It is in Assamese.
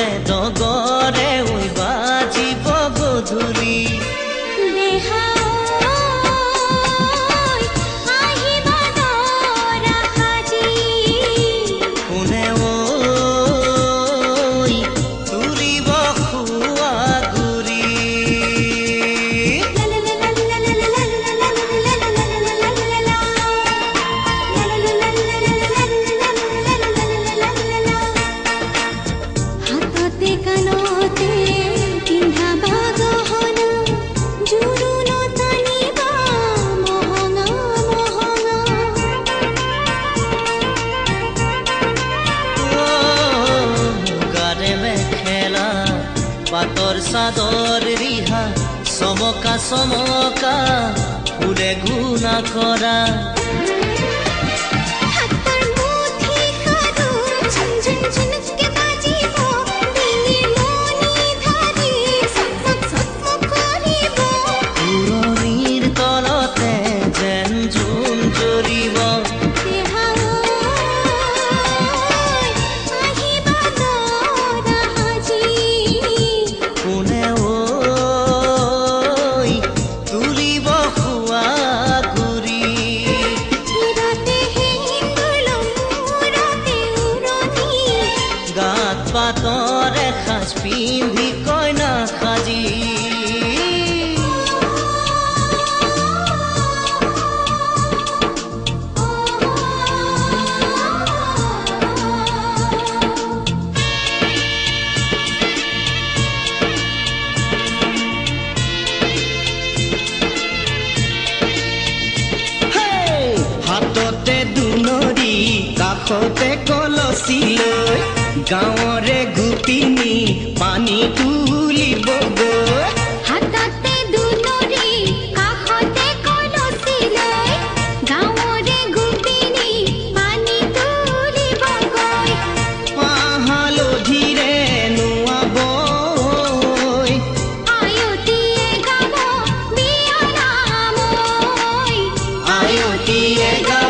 দগৰে দগৰে ঐ বাজিব গধূলি। দেহা ঐ আহিবা দৰা সাজি। কোনে ঐ তুলিব সুৱাগুৰি। হাততে কাণতে পিন্ধাবা গহনা, জোৰোণত আনিবা মহঙা মহঙা। অ মুগাৰে মেখেলা পাটৰ চাদৰ ৰিহা, চমকা চমকা ফুলে গুণা কৰা। হাতৰ মুঠি খাৰু ঝুন ঝুন ঝুনকে বাজিব, ডিঙিৰ মণি ধাৰি চকমক চকমক কৰিব। পুৰণিৰ তলতে যেন জোন জ্বলিব। দেহা ঐ আহিবা দৰা সাজি। কোনে ঐ তুলিব সুৱাগুৰি। শিৰতে সেন্দুৰ ল'ম মূৰতে উৰণি। গাত পাটৰে সাজ পিন্ধি কইনা সাজি। হেই! হাততে দুনৰি কাষতে কলচী লৈ গাঁৱৰে গোপিনী পানী তুলিব গৈ। হাততে দুনৰি কাষতে কলচী লৈ গাঁৱৰে গোপিনী পানী তুলিব গৈ। হালধিৰে নোৱাবৈ। আয়তীয়ে গাব বিয়া নাম ঐ। আয়তীয়ে গাব।